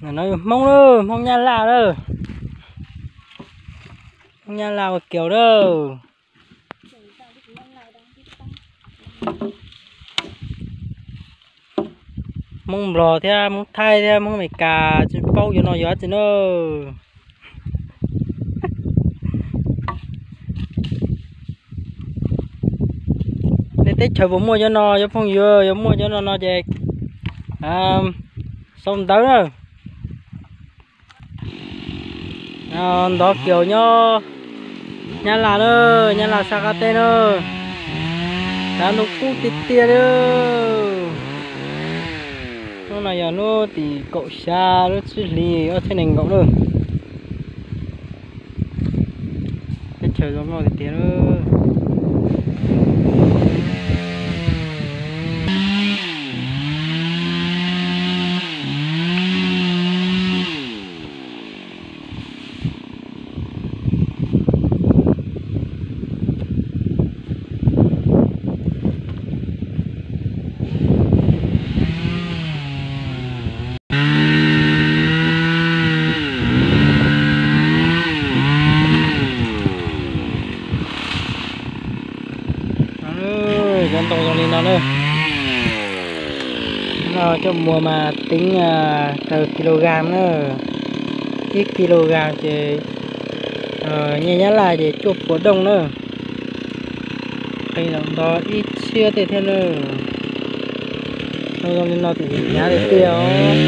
No yog Hmoob lawm, Hmoob Nyab Laj lawm. Hmoob Nyab Laj ua kiaus lawm. Hmoob Nplog thiab Hmoob Thaib thiab Hmoob Amelikas tsis paub yuav no yog dab tsi na. Nej teb chaws puas muaj cov no, cov phooj ywg, yog muaj cov no no ces sau ntawv na. Ntov kiaus nyob Nyab Laj na, Nyab Laj sab qab teb na. Sab ntoo kub tiag tiag li. Hnub no yog hnub tim kaum xya lub tsib hlis ob txhiab nees nkaum na. Teb chaws zoo nkauj tiag tiag. Cov ntoo zoo li no na. No coj mus mas teev raws kis lus gas na. Ib kis lus gas ces nyiaj Nyab Laj ces cuaj puas dooj na. Qee los nto ib txhiab tej thiab na. Zoo li no ces hnyav tiag tiag os.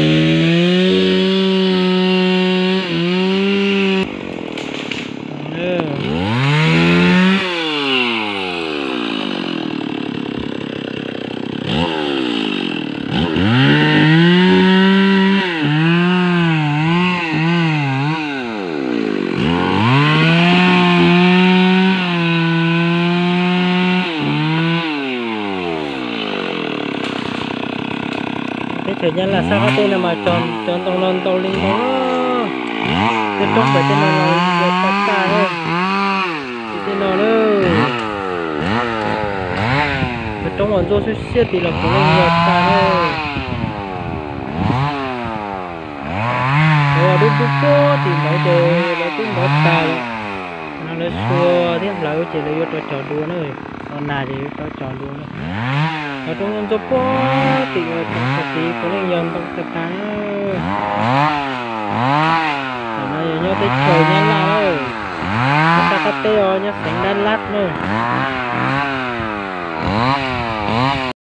Teb chaws Nyab Laj sab qab teb no mas cov ntoo no ntau li ntau. Tej roob pem tej no los yog tag tag na. Tim tej no na, cov roob uas ntsuab xwb siab tim los puav leej yog tag na. Cov dub dub puag tim ntawd ces lawv twb ntov tag lawm. No lawv sua thiab hlawv ces lawv yuav rov cog dua na. Los nag ces yuav rov cog dua na. Cov roob ntsuab puag tim uas tag tid puav leej yog ntoo tag tag na. Tam no yog nyob teb chaws Nyab Laj na. Sab qab teb os, nyob xeev Dab Lab na.